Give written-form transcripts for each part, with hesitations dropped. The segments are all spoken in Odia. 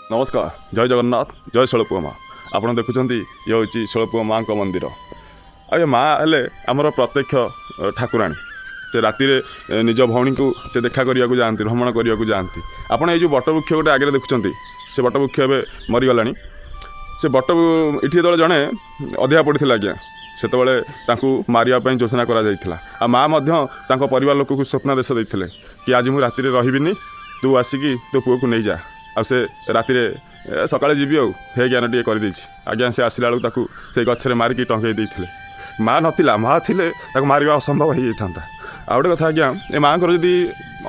ନମସ୍କାର, ଜୟ ଜଗନ୍ନାଥ, ଜୟ ଷୋଳପୁଅ ମା। ଆପଣ ଦେଖୁଛନ୍ତି, ଇଏ ହେଉଛି ଷୋଳପୁଅ ମାଙ୍କ ମନ୍ଦିର। ଆଉ ଏ ମା ହେଲେ ଆମର ପ୍ରତ୍ୟକ୍ଷ ଠାକୁରାଣୀ। ସେ ରାତିରେ ନିଜ ଭଉଣୀଙ୍କୁ ସେ ଦେଖା କରିବାକୁ ଯାଆନ୍ତି, ଭ୍ରମଣ କରିବାକୁ ଯାଆନ୍ତି। ଆପଣ ଏଇ ଯେଉଁ ବଟବୃକ୍ଷ ଗୋଟେ ଆଗରେ ଦେଖୁଛନ୍ତି, ସେ ବଟବୃକ୍ଷ ଏବେ ମରିଗଲାଣି। ସେ ବଟ ଏଠି ଯେତେବେଳେ ଜଣେ ଅଧିଆ ପଡ଼ିଥିଲା ଆଜ୍ଞା, ସେତେବେଳେ ତାଙ୍କୁ ମାରିବା ପାଇଁ ଯୋଜନା କରାଯାଇଥିଲା। ଆଉ ମା ମଧ୍ୟ ତାଙ୍କ ପରିବାର ଲୋକକୁ ସ୍ୱପ୍ନାଦେଶ ଦେଇଥିଲେ କି ଆଜି ମୁଁ ରାତିରେ ରହିବିନି, ତୁ ଆସିକି ତୋ ପୁଅକୁ ନେଇଯା। ଆଉ ସେ ରାତିରେ ସକାଳେ ଯିବି ଆଉ ହେ ଜ୍ଞାନ ଟିକେ କରିଦେଇଛି ଆଜ୍ଞା। ସେ ଆସିଲା ବେଳକୁ ତାକୁ ସେଇ ଗଛରେ ମାରିକି ଟଙ୍ଗେଇ ଦେଇଥିଲେ। ମା ନଥିଲା, ମା ଥିଲେ ତାକୁ ମାରିବା ଅସମ୍ଭବ ହେଇଯାଇଥାନ୍ତା। ଆଉ ଗୋଟେ କଥା ଆଜ୍ଞା, ଏ ମାଆଙ୍କର ଯଦି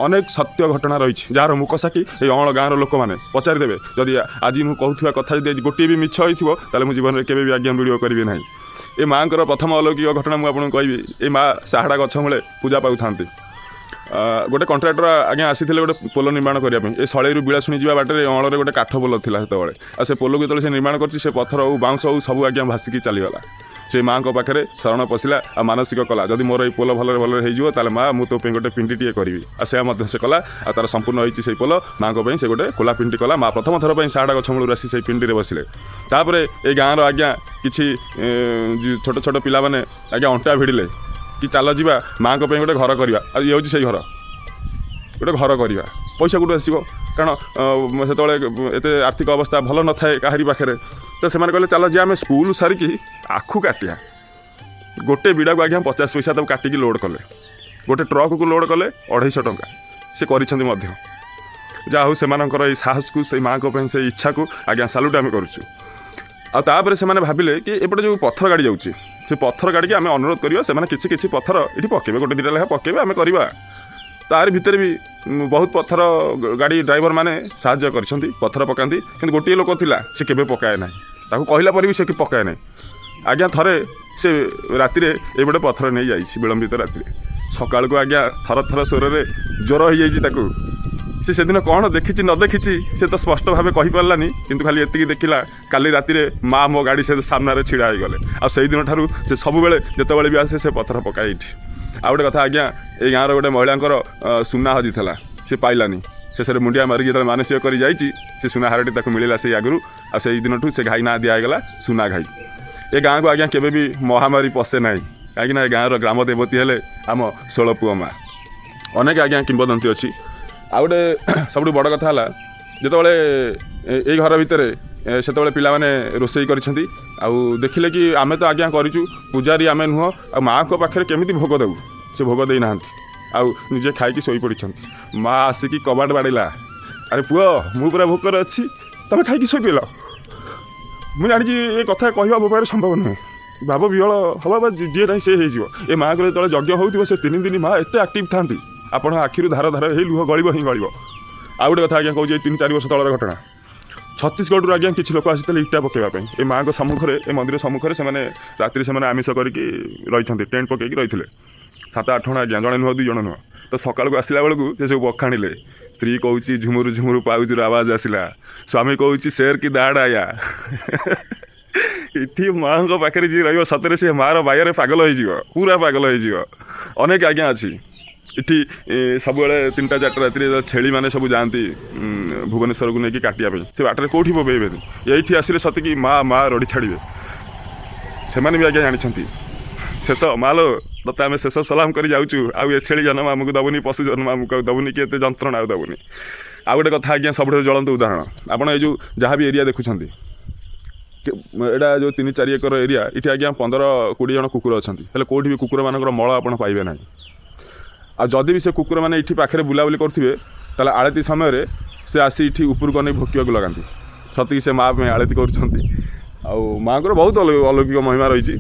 ଅନେକ ସତ୍ୟ ଘଟଣା ରହିଛି, ଯାହାର ମୁକସାକି ଏଇ ଅଁଳ ଗାଁର ଲୋକମାନେ ପଚାରିଦେବେ। ଯଦି ଆଜି ମୁଁ କହୁଥିବା କଥା ଯଦି ଆଜି ଗୋଟିଏ ବି ମିଛ ହେଇଥିବ, ତାହେଲେ ମୁଁ ଜୀବନରେ କେବେ ବି ଆଜ୍ଞା ଭିଡ଼ିଓ କରିବି ନାହିଁ। ଏ ମାଆଙ୍କର ପ୍ରଥମ ଅଲୌକିକ ଘଟଣା ମୁଁ ଆପଣଙ୍କୁ କହିବି। ଏ ମା ସାହାଡ଼ା ଗଛ ମୂଳେ ପୂଜା ପାଉଥାନ୍ତି। ଗୋଟେ କଣ୍ଟ୍ରାକ୍ଟର ଆଜ୍ଞା ଆସିଥିଲେ ଗୋଟେ ପୋଲ ନିର୍ମାଣ କରିବା ପାଇଁ। ଏ ସଳେଇରୁ ବିଳାଶୁଣି ଯିବା ବାଟରେ ଅଁଳରେ ଗୋଟେ କାଠ ପୋଲ ଥିଲା ସେତେବେଳେ। ଆଉ ସେ ପୋଲକୁ ଯେତେବେଳେ ସେ ନିର୍ମାଣ କରିଛି, ସେ ପଥର ହଉ, ବାଉଁଶ ହଉ, ସବୁ ଆଜ୍ଞା ଭାସିକି ଚାଲିଗଲା। ସେ ମାଆଙ୍କ ପାଖରେ ଶରଣ ପଶିଲା ଆଉ ମାନସିକ କଲା, ଯଦି ମୋର ଏଇ ପୋଲ ଭଲରେ ଭଲରେ ହେଇଯିବ, ତାହେଲେ ମା ମୁଁ ତୋ ପାଇଁ ଗୋଟେ ପିଣ୍ଡିଟିଏ କରିବି। ଆଉ ସେୟା ମଧ୍ୟ ସେ କଲା ଆଉ ତାର ସମ୍ପୂର୍ଣ୍ଣ ହେଇଛି ସେଇ ପୋଲ। ମାଆଙ୍କ ପାଇଁ ସେ ଗୋଟେ ଖୋଲା ପିଣ୍ଡି କଲା। ମା ପ୍ରଥମ ଥର ପାଇଁ ସାହାଡ଼ା ଗଛ ମୂଳରୁ ଆସି ସେଇ ପିଣ୍ଡିରେ ବସିଲେ। ତାପରେ ଏଇ ଗାଁର ଆଜ୍ଞା କିଛି ଛୋଟ ଛୋଟ ପିଲାମାନେ ଆଜ୍ଞା ଅଣ୍ଟା ଭିଡ଼ିଲେ କି ଚାଲ ଯିବା, ମାଆଙ୍କ ପାଇଁ ଗୋଟେ ଘର କରିବା। ଆଉ ଇଏ ହେଉଛି ସେଇ ଘର। ଗୋଟେ ଘର କରିବା, ପଇସା କେଉଁଠୁ ଆସିବ? କାରଣ ସେତେବେଳେ ଏତେ ଆର୍ଥିକ ଅବସ୍ଥା ଭଲ ନଥାଏ କାହାରି ପାଖରେ। ତ ସେମାନେ କହିଲେ, ଚାଲ ଯିବା, ଆମେ ସ୍କୁଲ ସାରିକି ଆଖୁ କାଟିବା। ଗୋଟେ ବିଡ଼ାକୁ ଆଜ୍ଞା 50 ପଇସା ତାକୁ କାଟିକି ଲୋଡ଼ କଲେ। ଗୋଟେ ଟ୍ରକକୁ ଲୋଡ଼ କଲେ 250 ଟଙ୍କା। ସେ କରିଛନ୍ତି ମଧ୍ୟ। ଯାହା ହଉ, ସେମାନଙ୍କର ଏଇ ସାହସକୁ, ସେଇ ମାଆଙ୍କ ପାଇଁ ସେଇ ଇଚ୍ଛାକୁ ଆଜ୍ଞା ସାଲୁଟ୍ ଆମେ କରୁଛୁ। ଆଉ ତାପରେ ସେମାନେ ଭାବିଲେ କି ଏପଟେ ଯେଉଁ ପଥର ଗାଡ଼ି ଯାଉଛି, ସେ ପଥର ଗାଡ଼ିକି ଆମେ ଅନୁରୋଧ କରିବା, ସେମାନେ କିଛି କିଛି ପଥର ଏଠି ପକେଇବେ, ଗୋଟେ ଦୁଇଟା ଲେଖା ପକେଇବେ, ଆମେ କରିବା। ତାରି ଭିତରେ ବି ବହୁତ ପଥର ଗାଡ଼ି ଡ୍ରାଇଭର ମାନେ ସାହାଯ୍ୟ କରିଛନ୍ତି, ପଥର ପକାନ୍ତି। କିନ୍ତୁ ଗୋଟିଏ ଲୋକ ଥିଲା, ସେ କେବେ ପକାଏ ନାହିଁ। ତାକୁ କହିଲା ପରେ ବି ସେ ପକାଏ ନାହିଁ। ଆଜ୍ଞା ଥରେ ସେ ରାତିରେ ଏଇପଟେ ପଥର ନେଇ ଯାଇଛି ବିଳମ୍ବିତ ରାତିରେ। ସକାଳକୁ ଆଜ୍ଞା ଥର ଥର ସ୍ୱରରେ ଜ୍ୱର ହେଇଯାଇଛି ତାକୁ। ସେ ସେଦିନ କ'ଣ ଦେଖିଛି ନ ଦେଖିଛି, ସେ ତ ସ୍ପଷ୍ଟ ଭାବେ କହିପାରିଲାନି। କିନ୍ତୁ ଖାଲି ଏତିକି ଦେଖିଲା, କାଲି ରାତିରେ ମା ମୋ ଗାଡ଼ି ସେ ସାମ୍ନାରେ ଛିଡ଼ା ହେଇଗଲେ। ଆଉ ସେଇଦିନ ଠାରୁ ସେ ସବୁବେଳେ ଯେତେବେଳେ ବି ଆସେ, ସେ ପଥର ପକାଏ ଏଇଠି। ଆଉ ଗୋଟେ କଥା ଆଜ୍ଞା, ଏଇ ଗାଁର ଗୋଟେ ମହିଳାଙ୍କର ସୁନା ହଜିଥିଲା, ସେ ପାଇଲାନି। ଶେଷରେ ମୁଣ୍ଡିଆ ମାରିକି ଯେତେବେଳେ ମାନସିକ କରି ଯାଇଛି, ସେ ସୁନା ହାରଟି ତାକୁ ମିଳିଲା ସେଇ ଆଗରୁ। ଆଉ ସେଇ ଦିନଠୁ ସେ ଘାଇ ନାଁ ଦିଆ ହେଇଗଲା ସୁନା ଘାଇ। ଏ ଗାଁକୁ ଆଜ୍ଞା କେବେ ବି ମହାମାରୀ ପଶେ ନାହିଁ, କାହିଁକିନା ଏ ଗାଁର ଗ୍ରାମ ଦେବତୀ ହେଲେ ଆମ ଷୋଳପୁଅ ମା। ଅନେକ ଆଜ୍ଞା କିମ୍ବଦନ୍ତୀ ଅଛି। ଆଉ ଗୋଟେ ସବୁଠୁ ବଡ଼ କଥା ହେଲା, ଯେତେବେଳେ ଏଇ ଘର ଭିତରେ ସେତେବେଳେ ପିଲାମାନେ ରୋଷେଇ କରିଛନ୍ତି ଆଉ ଦେଖିଲେ କି ଆମେ ତ ଆଜ୍ଞା କରିଛୁ, ପୂଜାରୀ ଆମେ ନୁହଁ, ଆଉ ମାଆଙ୍କ ପାଖରେ କେମିତି ଭୋଗ ଦେବୁ? ସେ ଭୋଗ ଦେଇନାହାନ୍ତି ଆଉ ନିଜେ ଖାଇକି ଶୋଇପଡ଼ିଛନ୍ତି। ମା ଆସିକି କବାଟ ବାଡ଼େଇଲା, "ଆରେ ପୁଅ, ମୁଁ ପୁରା ଭୋକରେ ଅଛି, ତମେ ଖାଇକି ଶୋଇପଡ଼ିଲ?" ମୁଁ ଜାଣିଛି ଏ କଥା କହିବା ମୋ ପାଖରେ ସମ୍ଭବ ନୁହେଁ। ଭାବ ବିହଳ ହବା ବା ଯିଏ ନାହିଁ ସେ ହେଇଯିବ। ଏ ମାଆଙ୍କର ଯେତେବେଳେ ଯଜ୍ଞ ହେଉଥିବ, ସେ 3 ଦିନ ମା ଏତେ ଆକ୍ଟିଭ୍ ଥାନ୍ତି, ଆପଣ ଆଖିରୁ ଧାର ଧାର ହେଇ ଲୁହ ଗଳିବ ହିଁ ଗଳିବ। ଆଉ ଗୋଟେ କଥା ଆଜ୍ଞା କହୁଛି, ଏଇ 3-4 ବର୍ଷ ତଳର ଘଟଣା। ଛତିଶଗଡ଼ରୁ ଆଜ୍ଞା କିଛି ଲୋକ ଆସିଥିଲେ ଇଟା ପକାଇବା ପାଇଁ। ଏ ମାଆଙ୍କ ସମ୍ମୁଖରେ, ଏ ମନ୍ଦିର ସମ୍ମୁଖରେ ସେମାନେ ରାତିରେ ସେମାନେ ଆମିଷ କରିକି ରହିଛନ୍ତି, ଟେଣ୍ଟ ପକାଇକି ରହିଥିଲେ 7-8 ଜଣ ଆଜ୍ଞା, ଜଣେ ନୁହଁ, ଦୁଇ ଜଣ ନୁହଁ। ତ ସକାଳକୁ ଆସିଲା ବେଳକୁ ସେ ସବୁ ବଖାଣିଲେ। ସ୍ତ୍ରୀ କହୁଛି, "ଝୁମୁରୁ ଝୁମୁରୁ ପାଉଜୁର ଆବାଜ ଆସିଲା।" ସ୍ୱାମୀ କହୁଛି, "शेर की दहाड़ आया।" ଏଠି ମାଆଙ୍କ ପାଖରେ ଯିଏ ରହିବ, ସତରେ ସେ ମାଆର ବାୟରେ ପାଗଲ ହେଇଯିବ, ପୁରା ପାଗଲ ହେଇଯିବ। ଅନେକ ଆଜ୍ଞା ଅଛି ଏଠି। ସବୁବେଳେ 3ଟା 4ଟା ରାତିରେ ଯେତେବେଳେ ଛେଳିମାନେ ସବୁ ଯାଆନ୍ତି ଭୁବନେଶ୍ୱରକୁ ନେଇକି କାଟିବା ପାଇଁ, ସେ ବାଟରେ କେଉଁଠି ବୋବେଇବେନି, ଏଇଠି ଆସିଲେ ସତିକି ମା ମା ରଡ଼ି ଛାଡ଼ିବେ। ସେମାନେ ବି ଆଜ୍ଞା ଜାଣିଛନ୍ତି, ଶେଷ ମାଲୋ ତତେ ଆମେ ଶେଷ ସଲାମ କରି ଯାଉଛୁ। ଆଉ ଏ ଛେଳି ଜନ୍ମ ଆମକୁ ଦେବୁନି, ପଶୁ ଜନ୍ମ ଆମକୁ ଆଉ ଦେବୁନି କି ଏତେ ଯନ୍ତ୍ରଣା ଆଉ ଦେବୁନି। ଆଉ ଗୋଟେ କଥା ଆଜ୍ଞା, ସବୁଠାରୁ ଜ୍ୱଳନ୍ତ ଉଦାହରଣ, ଆପଣ ଏଇ ଯେଉଁ ଯାହା ବି ଏରିଆ ଦେଖୁଛନ୍ତି, ଏଇଟା ଯେଉଁ 3-4 ଏକର ଏରିଆ, ଏଠି ଆଜ୍ଞା 15-20 ଜଣ କୁକୁର ଅଛନ୍ତି। ହେଲେ କେଉଁଠି ବି କୁକୁରମାନଙ୍କର ମଳ ଆପଣ ପାଇବେ ନାହିଁ। ଆଉ ଯଦି ବି ସେ କୁକୁରମାନେ ଏଇଠି ପାଖରେ ବୁଲାବୁଲି କରୁଥିବେ, ତାହେଲେ ଆଳତି ସମୟରେ ସେ ଆସି ଏଠି ଉପରକୁ ଅନେଇ ଭୋକିବାକୁ ଲଗାନ୍ତି। ସତିକି ସେ ମା ପାଇଁ ଆଳତି କରୁଛନ୍ତି। ଆଉ ମାଆଙ୍କର ବହୁତ ଅଲୌକିକ ମହିମା ରହିଛି।